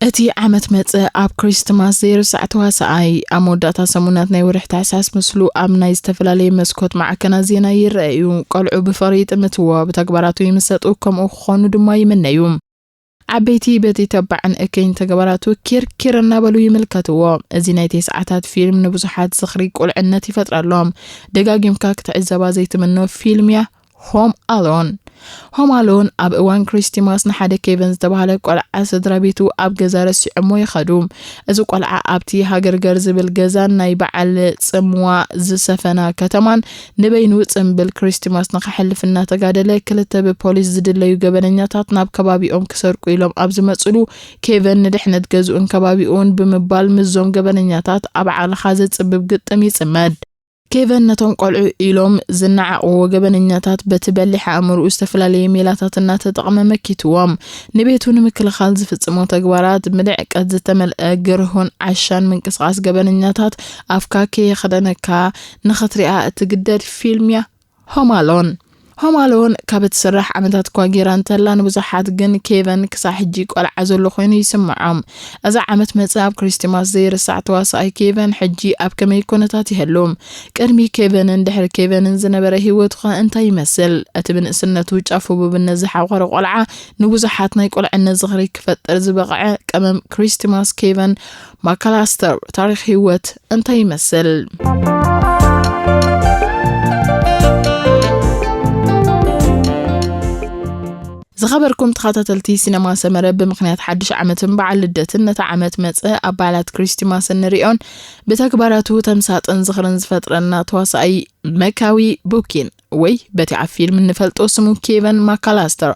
እቲ ዓመት መጸ ኣብ ክሪስትማስ ዘይርሳዕ ተዋሳኣይ። ኣብ መወዳእታ ሰሙናት ናይ ወርሒ ታሕሳስ ምስሉ ኣብ ናይ ዝተፈላለየ መስኮት ማዕከናት ዜና ይረአ እዩ። ቆልዑ ብፍቕሪ ይጥምትዎ፣ ብተግባራቱ ይምሰጡ፣ ከምኡ ክኾኑ ድማ ይምነዩ። ዓበይቲ በቲ ተባዕን እከይን ተግባራቱ ኪርኪር እናበሉ ይምልከትዎ። እዚ ናይ ተስዓታት ፊልም ንብዙሓት ዝኽሪ ቁልዕነት ይፈጥረሎም። ደጋጊምካ ክትዕዘባ ዘይትምኖ ፊልም እያ። ሆም ኣሎን። ሆም ኣሎን ኣብ እዋን ክሪስቲማስ ንሓደ ኬቨን ዝተባህለ ቆልዓ ስድራ ቤቱ ኣብ ገዛ ረሲዖሞ ይኸዱ። እዚ ቆልዓ ኣብቲ ሃገርገር ዝብል ገዛን ናይ በዓል ጽምዋ ዝሰፈና ከተማን ንበይኑ ጽምብል ክሪስቲማስ ንኸሕልፍ እናተጋደለ፣ ክልተ ብፖሊስ ዝድለዩ ገበነኛታት ናብ ከባቢኦም ክሰርቁ ኢሎም ኣብ ዝመጽሉ፣ ኬቨን ንድሕነት ገዝኡን ከባቢኡን ብምባል ምስዞም ገበነኛታት ኣብ ዓቕልኻ ዘጽብብ ግጥም ይጽመድ። ኬቨን ነቶም ቆልዑ ኢሎም ዝነዓቕዎ ገበነኛታት በቲ በሊሕ ኣእምሮኡ ዝተፈላለየ ሜላታት እናተጠቕመ መኪትዎም። ንቤቱ ንምክልኻል ዝፍጽሞ ተግባራት ብንዕቀት ዝተመልአ ግርሁን ዓሻን ምንቅስቓስ ገበነኛታት ኣፍካ ከየኽደነካ ንኽትሪኣ እትግደድ ፊልም እያ ሆም ኣሎን። ሆም ኣሎን ካብ እትስራሕ ዓመታት እኳ ጌራ እንተላ፣ ንብዙሓት ግን ኬቨን ክሳዕ ሕጂ ቆልዓ ዘሎ ኮይኑ ይስምዖም። እዚ ዓመት መጸ ኣብ ክሪስቲማስ ዘይርሳዕ ተዋሳኣይ ኬቨን ሕጂ ኣብ ከመይ ኩነታት ይህሉ? ቅድሚ ኬቨንን ድሕሪ ኬቨንን ዝነበረ ህይወቱ ኸ እንታይ ይመስል? እቲ ብንእስነቱ ጫፍ ህቡብነት ዝሓቖረ ቆልዓ ንብዙሓት ናይ ቆልዕነት ዝኽሪ ክፈጥር ዝበቕዐ ቀመም ክሪስቲማስ ኬቨን ማካላስተር ታሪኽ ህይወት እንታይ ይመስል? ዝኸበርኩም ተኸታተልቲ ሲነማ ሰመረ፣ ብምኽንያት ሓድሽ ዓመትን በዓል ልደትን ነቲ ዓመት መጸ ኣብ በዓላት ክሪስቲማስን ንሪኦን ብተግባራቱ ተምሳጥን ዝኽርን ዝፈጥረና ተዋሳኣይ መካዊ ቡኪን ወይ በቲ ኣብ ፊልም እንፈልጦ ስሙ ኬቨን ማካላስተር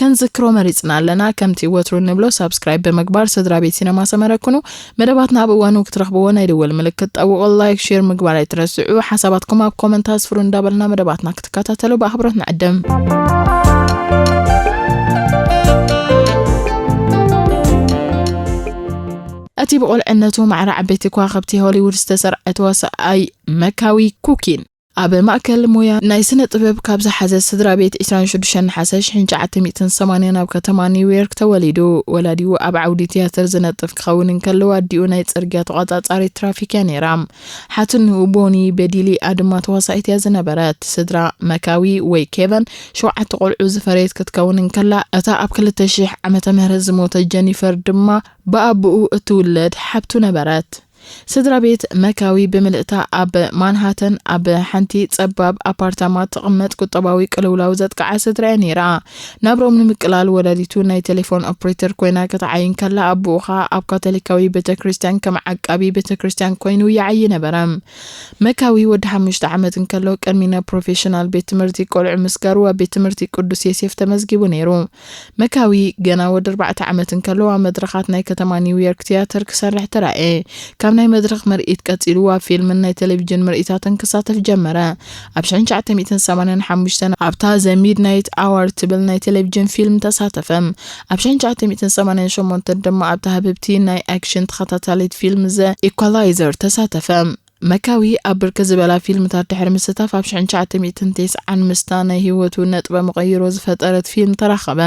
ክንዝክሮ መሪጽና ኣለና። ከምቲ ወትሩ እንብሎ ሳብስክራይብ ብምግባር ስድራ ቤት ሲነማ ሰመረ ኩኑ። መደባትና ኣብ እዋኑ ክትረኽብዎ ናይ ደወል ምልክት ጠውቑ፣ ላይክ፣ ሼር ምግባር ኣይትረስዑ። ሓሳባትኩም ኣብ ኮመንት ኣስፍሩ እንዳበልና መደባትና ክትከታተሉ ብኣኽብሮት ንዕድም። እቲ ብቑልዕነቱ ማዕረ ዓበይቲ ከዋኽብቲ ሆሊውድ ዝተሰርዐ ተዋሳኣይ መካዊ ኩኪን ኣብ ማእከል ሞያ ናይ ስነ ጥበብ ካብ ዝሓዘ ስድራ ቤት ዕስራን ሽዱሽተን ነሓሰ ሽሕን ትሽዓተ ሚእትን ሰማንያን ኣብ ከተማ ኒውዮርክ ተወሊዱ። ወላዲኡ ኣብ ዓውዲ ትያትር ዝነጥፍ ክኸውን እንከሎ፣ ኣዲኡ ናይ ጽርግያ ተቖጻጻሪት ትራፊክ እያ ነይራ። ሓትንኡ ቦኒ በዲሊኣ ድማ ተዋሳኢት እያ ዝነበረት። ስድራ መካዊ ወይ ኬቨን ሸውዓተ ቆልዑ ዝፈረየት ክትከውን እንከላ፣ እታ ኣብ ክልተ ሽሕ ዓመተ ምህረት ዝሞተት ጀኒፈር ድማ ብኣቦኡ እትውለድ ሓብቱ ነበረት። ስድራ ቤት መካዊ ብምልእታ ኣብ ማንሃተን ኣብ ሓንቲ ጸባብ ኣፓርታማ ትቕመጥ ቁጠባዊ ቅልውላው ዘጥቅዓ ስድራ እያ ነይራ። ናብርኦም ንምቅላል ወላዲቱ ናይ ቴሌፎን ኦፕሬተር ኮይና ክትዓይ እንከላ፣ ኣቦኡ ኸኣ ኣብ ካቶሊካዊ ቤተ ክርስቲያን ከም ዓቃቢ ቤተ ክርስቲያን ኮይኑ ይዓዪ ነበረ። መካዊ ወዲ ሓሙሽተ ዓመት እንከሎ ቅድሚ ናብ ፕሮፌሽናል ቤት ትምህርቲ ቆልዑ ምስጋሩ ኣብ ቤት ትምህርቲ ቅዱስ ዮሴፍ ተመዝጊቡ ነይሩ። መካዊ ገና ወዲ ኣርባዕተ ዓመት እንከሎ ኣብ መድረኻት ናይ ከተማ ኒውዮርክ ትያትር ክሰርሕ ተራእየ። ካብ ናይ መድረኽ ምርኢት ቀጺሉ ኣብ ፊልምን ናይ ቴሌቪዥን ምርኢታትን ክሳተፍ ጀመረ። ኣብ ሽሕን ትሽዓተ ሚእትን ሰማንያን ሓሙሽተን ኣብታ ዘ ሚድናይት ኣዋር ትብል ናይ ቴሌቪዥን ፊልም ተሳተፈ። ኣብ ሽሕን ትሽዓተ ሚእትን ሰማንያን ሸሞንተን ድማ ኣብታ ህብብቲ ናይ ኣክሽን ተኸታታሊት ፊልም ዘ ኢኳላይዘር ተሳተፈ። መካዊ ኣብ ብርክት ዝበላ ፊልምታት ድሕሪ ምስታፍ፣ ኣብ ሽሕን ትሽዓተ ሚእትን ተስዓን ምስታ ናይ ህይወቱ ነጥበ መቐይሮ ዝፈጠረት ፊልም ተራኸበ።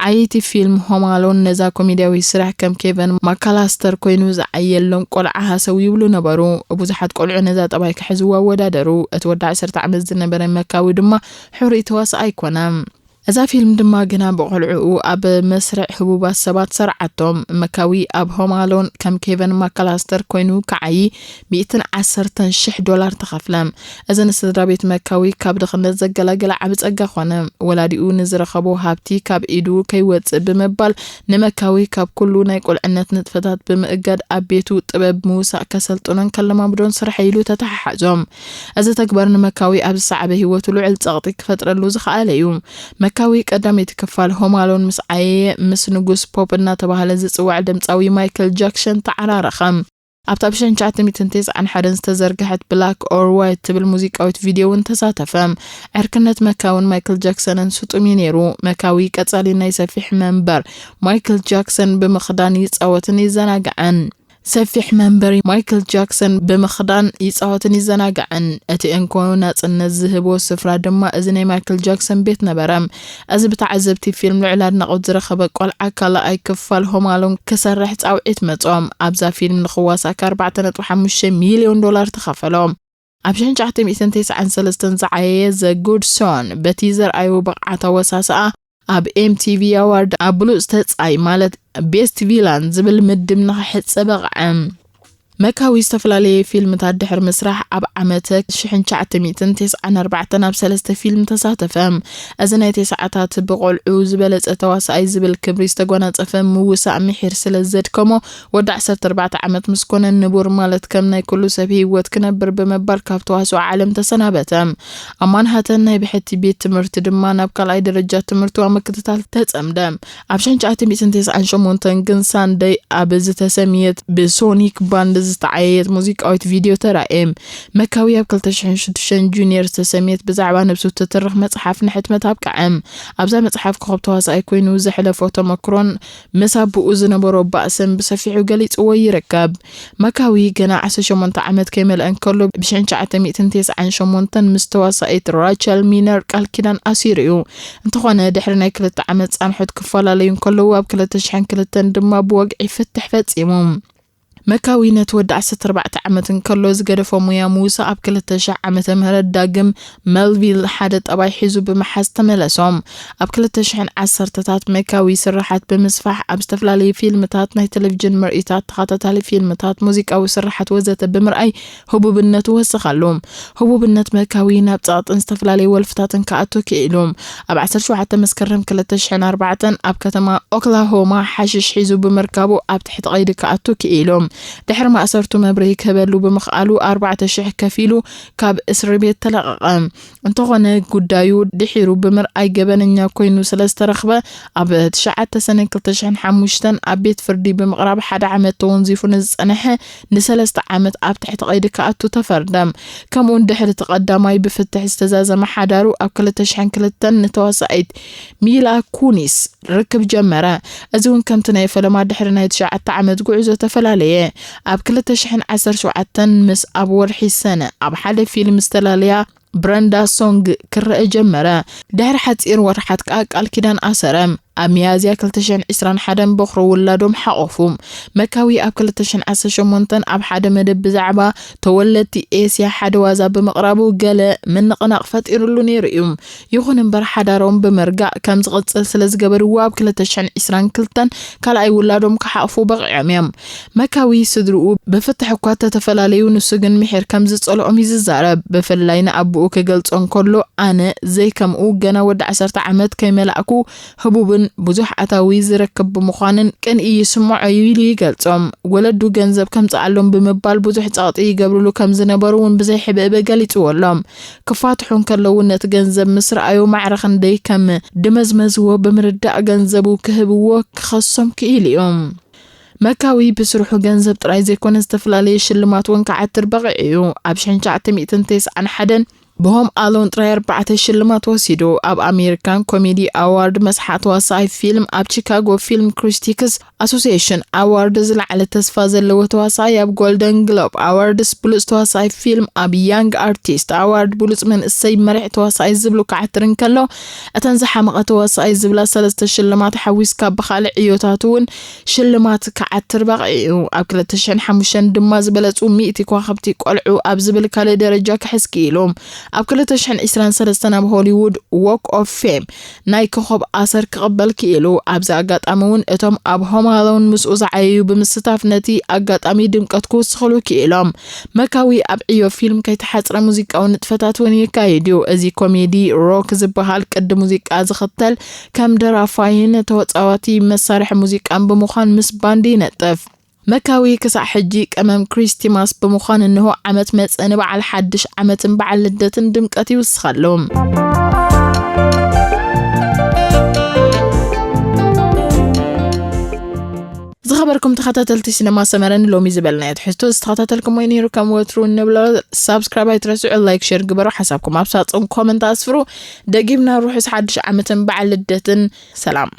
ዓየይቲ ፊልም ሆም ኣሎን ነዛ ኮሜድያዊ ስራሕ ከም ኬቨን ማካላስተር ኮይኑ ዝዓየሎም ቆልዓ ሃሰው ይብሉ ነበሩ። ብዙሓት ቆልዑ ነዛ ጠባይ ክሕዝዋ ወዳደሩ። እቲ ወዲ ዓሰርተ ዓመት ዝነበረ መካዊ ድማ ሕሩይ ተዋሳኣይ ኮነ። እዛ ፊልም ድማ ግና ብቆልዕኡ ኣብ መስርዕ ህቡባት ሰባት ሰርዓቶም። መካዊ ኣብ ሆም ኣሎን ከም ኬቨን ማካላስተር ኮይኑ ክዓዪ ሚእትን ዓሰርተን ሽሕ ዶላር ተኸፍለ። እዚ ንስድራ ቤት መካዊ ካብ ድኽነት ዘገላገለ ዓቢ ጸጋ ኮነ። ወላዲኡ ንዝረኸቦ ሃብቲ ካብ ኢዱ ከይወጽእ ብምባል ንመካዊ ካብ ኩሉ ናይ ቁልዕነት ንጥፈታት ብምእጋድ ኣብ ቤቱ ጥበብ ምውሳእ ከሰልጥኖን ከለማምዶን ስርሐ ኢሉ ተተሓሓዞ። እዚ ተግባር ንመካዊ ኣብ ዝሰዓበ ህይወቱ ልዑል ጸቕጢ ክፈጥረሉ ዝኸኣለ እዩ። መካዊ ቀዳመይቲ ክፋል ሆም ኣሎን ምስ ዓየየ፣ ምስ ንጉስ ፖፕ እናተባህለ ዝጽዋዕ ድምጻዊ ማይክል ጃክሰን ተዓራረኸ። ኣብታ ብ ሽሕን ትሽዓተ ሚእትን ተስዓን ሓደን ዝተዘርግሐት ብላክ ኦር ዋይት ትብል ሙዚቃዊት ቪድዮ እውን ተሳተፈ። ዕርክነት መካውን ማይክል ጃክሰንን ስጡም እዩ ነይሩ። መካዊ ቀጻሊ ናይ ሰፊሕ መንበር ማይክል ጃክሰን ብምኽዳን ይጻወትን ይዘናግዐን። ሰፊሕ መንበሪ ማይክል ጃክሰን ብምኽዳን ይጻወትን ይዘናጋዕን። እቲ እንኮ ናጽነት ዝህቦ ስፍራ ድማ እዚ ናይ ማይክል ጃክሰን ቤት ነበረ። እዚ ብተዓዘብቲ ፊልም ልዑል ኣድናቖት ዝረኸበ ቆልዓ ካልኣይ ክፋል ሆም ኣሎን ክሰርሕ ጻውዒት መጾም። ኣብዛ ፊልም ንኽዋሳእ ከ ኣርባዕተ ነጥቢ ሓሙሽተ ሚልዮን ዶላር ተኸፈሎ። ኣብ ሽሕን ትሽዓተ ሚእትን ተስዓን ሰለስተን ዝዓየየ ዘ ጉድ ሶን በቲ ዘርኣዩ ብቕዓት ኣወሳስኣ ኣብ ኤምቲቪ ኣዋርድ ኣብ ብሉጽ ተጻይ ማለት ቤስት ቪላን ዝብል ምድብ ንኽሕጸ በቕዐ። መካዊ ዝተፈላለየ ፊልምታት ድሕሪ ምስራሕ ኣብ ዓመተ ሽሕን ትሽዓተ ሚእትን ተስዓን ኣርባዕተን ኣብ ሰለስተ ፊልም ተሳተፈ። እዚ ናይ ተስዓታት ብቆልዑ ዝበለጸ ተዋሳኣይ ዝብል ክብሪ ዝተጎናጸፈ ምውሳእ ምሒር ስለ ዘድከሞ ወዲ ዓሰርተ ኣርባዕተ ዓመት ምስ ኮነ ንቡር ማለት ከም ናይ ኩሉ ሰብ ህይወት ክነብር ብምባል ካብ ተዋስኦ ዓለም ተሰናበተ። ኣብ ማንሃተን ናይ ብሕቲ ቤት ትምህርቲ ድማ ናብ ካልኣይ ደረጃ ትምህርቱ ኣብ ምክትታል ተጸምደ። ኣብ ሽሕን ትሽዓተ ሚእትን ተስዓን ሸሞንተን ግን ሳንደይ ኣብ ዝተሰምየት ብሶኒክ ባንድ ዝተዓየየት ሙዚቃዊት ቪድዮ ተራእየ። መካዊ ኣብ ክልተ ሽሕን ሽዱሽተን ጁኒየር ዝተሰምየት ብዛዕባ ነብሱ ትትርኽ መጽሓፍ ንሕትመት ኣብቅዐ። ኣብዛ መጽሓፍ ኮኸብ ተዋሳኣይ ኮይኑ ዘሕለፎ ተመክሮን ምስ ኣቦኡ ዝነበሮ ባእስን ብሰፊሑ ገሊጽዎ ይርከብ። መካዊ ገና ዓሰርተ ሸሞንተ ዓመት ከይመልአ እንከሎ፣ ብ ሽሕን ትሽዓተ ሚእትን ተስዓን ሸሞንተን ምስ ተዋሳኢት ራቸል ሚነር ቃል ኪዳን ኣሲሩ እዩ። እንተኾነ፣ ድሕሪ ናይ ክልተ ዓመት ጻንሖት ክፈላለዩ እንከለዉ፣ ኣብ ክልተ ሽሕን ክልተን ድማ ብወግዒ ፍትሕ ፈጺሙ። መካዊ ነቲ ወዲ ዓሰርተ ኣርባዕተ ዓመት እንከሎ ዝገደፎ ሙያ ምውሳእ ኣብ ክልተ ሽሕ ዓመተ ምህረት ዳግም መልቪል ሓደ ጠባይ ሒዙ ብምሓዝ ተመለሶም። ኣብ ክልተ ሽሕን ዓሰርተታት መካዊ ስርሓት ብምስፋሕ ኣብ ዝተፈላለዩ ፊልምታት፣ ናይ ቴሌቪዥን ምርኢታት፣ ተኸታታሊ ፊልምታት፣ ሙዚቃዊ ስርሓት ወዘተ ብምርኣይ ህቡብነቱ ወሰኸሉ። ህቡብነት መካዊ ናብ ጸቕጥን ዝተፈላለዩ ወልፍታትን ክኣቱ ክኢሉ። ኣብ ዓሰርተ ሸውዓተ መስከረም ክልተ ሽሕን ኣርባዕተን ኣብ ከተማ ኦክላሆማ ሓሽሽ ሒዙ ብምርካቡ ኣብ ትሕቲ ቀይዲ ክኣቱ ክኢሉ። ድሕሪ ማእሰርቱ መብርሂ ክህበሉ ብምኽኣሉ ኣርባዕተ ሽሕ ከፊሉ ካብ እስሪ ቤት ተለቐቐ። እንተኾነ ጉዳዩ ድሒሩ ብምርኣይ ገበነኛ ኮይኑ ስለ ዝተረኽበ ኣብ ትሽዓተ ሰነ ክልተ ሽሕን ሓሙሽተን ኣብ ቤት ፍርዲ ብምቕራብ ሓደ ዓመት ተወንዚፉ ንዝጸንሐ ንሰለስተ ዓመት ኣብ ትሕቲ ቀይዲ ክኣቱ ተፈርደ። ከምኡውን ድሕሪ እቲ ቀዳማይ ብፍትሕ ዝተዛዘመ ሓዳሩ ኣብ ክልተ ሽሕን ክልተን ንተዋሳኢት ሚላ ኩኒስ ርክብ ጀመረ። እዚ እውን ከምቲ ናይ ፈለማ ድሕሪ ናይ ትሽዓተ ዓመት ጉዕዞ ተፈላለየ። ኣብ ክልተ ሽሕን ዓሰርተ ሸውዓተን ምስ ኣብ ወርሒ ሰነ ኣብ ሓደ ፊልም ዝተላለያ ብረንዳ ሶንግ ክረአ ጀመረ። ድሕሪ ሓጺር ወርሓት ከኣ ቃል ኪዳን ኣሰረ። ኣብ ሚያዝያ ክልተ ሽሕን ዕስራን ሓደን በኹሪ ውላዶም ሓቖፉ። መካዊ ኣብ ክልተ ሽሕን ዓሰርተ ሸሞንተን ኣብ ሓደ መደብ ብዛዕባ ተወለድቲ ኤስያ ሓደ ዋዛ ብምቕራቡ ገለ ምንቕናቕ ፈጢሩሉ ነይሩ እዩ። ይኹን እምበር ሓዳሮም ብምርጋእ ከም ዝቕጽል ስለ ዝገበርዎ ኣብ ክልተ ሽሕን ዕስራን ክልተን ካልኣይ ውላዶም ክሓቑፉ በቒዖም እዮም። መካዊ ስድርኡ ብፍትሕ እኳ ተተፈላለዩ፣ ንሱ ግን ምሒር ከም ዝጸልኦም እዩ ዝዛረብ። ብፍላይ ንኣቦኡ ክገልጾ እንከሎ፣ ኣነ ዘይከምኡ ገና ወዲ ዓሰርተ ዓመት ከይመላእኩ ህቡብን ብዙሕ ኣታዊ ዝረክብ ብምዃንን ቅንኢ ይስምዖ እዩ ኢሉ ይገልጾም። ወለዱ ገንዘብ ከምጽኣሎም ብምባል ብዙሕ ጸቕጢ ይገብርሉ ከም ዝነበሩ እውን ብዘይ ሕብእብእ ገሊጽዎ ኣሎ። ክፋትሑ እንከለዉ ነቲ ገንዘብ ምስ ረኣዩ ማዕረ ክንደይ ከም ድመዝመዝዎ ብምርዳእ ገንዘቡ ክህብዎ ክኸሶም ክኢሉ እዩ። መካዊ ብስርሑ ገንዘብ ጥራይ ዘይኮነ ዝተፈላለየ ሽልማት እውን ክዓትር በቒዑ እዩ። ኣብ ሽሕን ትሽዓተ ሚእትን ተስዓን ሓደን ብሆም ኣሎን ጥራይ ኣርባዕተ ሽልማት ወሲዱ። ኣብ ኣሜሪካን ኮሜዲ ኣዋርድ መስሓ ተዋሳኣይ ፊልም፣ ኣብ ቺካጎ ፊልም ክሪቲክስ ኣሶሲዬሽን ኣዋርድ ዝለዓለ ተስፋ ዘለዎ ተዋሳኣይ፣ ኣብ ጎልደን ግሎብ ኣዋርድስ ብሉጽ ተዋሳኣይ ፊልም፣ ኣብ ያንግ ኣርቲስት ኣዋርድ ብሉጽ መንእሰይ መሪሕ ተዋሳኣይ ዝብሉ ክዓትር እንከሎ፣ እተን ዝሓመቐ ተዋሳኣይ ዝብላ ሰለስተ ሽልማት ሓዊስካ ብኻልእ ዕዮታት እውን ሽልማት ክዓትር በቒዑ እዩ። ኣብ ክልተ ሽሕን ሓሙሽተን ድማ ዝበለጹ ሚእቲ ከዋኽብቲ ቆልዑ ኣብ ዝብል ካልእ ደረጃ ክሕዝ ክኢሉ። ኣብ ክልተ ሽሕን ዕስራን ሰለስተን ኣብ ሆሊውድ ዎክ ኦፍ ፌም ናይ ኮኸብ ኣሰር ክቕበል ክኢሉ። ኣብዚ ኣጋጣሚ እውን እቶም ኣብ ሆም ኣሎን ምስኡ ዝዓየዩ ብምስታፍ ነቲ ኣጋጣሚ ድምቀት ክውስኽሉ ክኢሎም። መካዊ ኣብ ዕዮ ፊልም ከይተሓጽረ ሙዚቃዊ ንጥፈታት እውን የካይድ እዩ። እዚ ኮሜዲ ሮክ ዝበሃል ቅዲ ሙዚቃ ዝኽተል ከም ደራፋይን ተወጻዋቲ መሳርሒ ሙዚቃን ብምዃን ምስ ባንድ ይነጥፍ። መካዊ ክሳዕ ሕጂ ቀመም ክሪስቲማስ ብምዃን እንሆ ዓመት መጸ ንበዓል ሓድሽ ዓመትን በዓል ልደትን ድምቀት ይውስኸሉ። ዝኸበርኩም ተኸታተልቲ ሲነማ ሰመረ ንሎሚ ዝበልናዮ ትሕዝቶ ዝተኸታተልኩሞ እዩ ነይሩ። ከም ወትሩ እንብሎ ሳብስክራይብ ኣይትረስዑ፣ ላይክ ሼር ግበሩ፣ ሓሳብኩም ኣብ ሳጹን ኮመንት ኣስፍሩ። ደጊምና ርሑስ ሓድሽ ዓመትን በዓል ልደትን። ሰላም።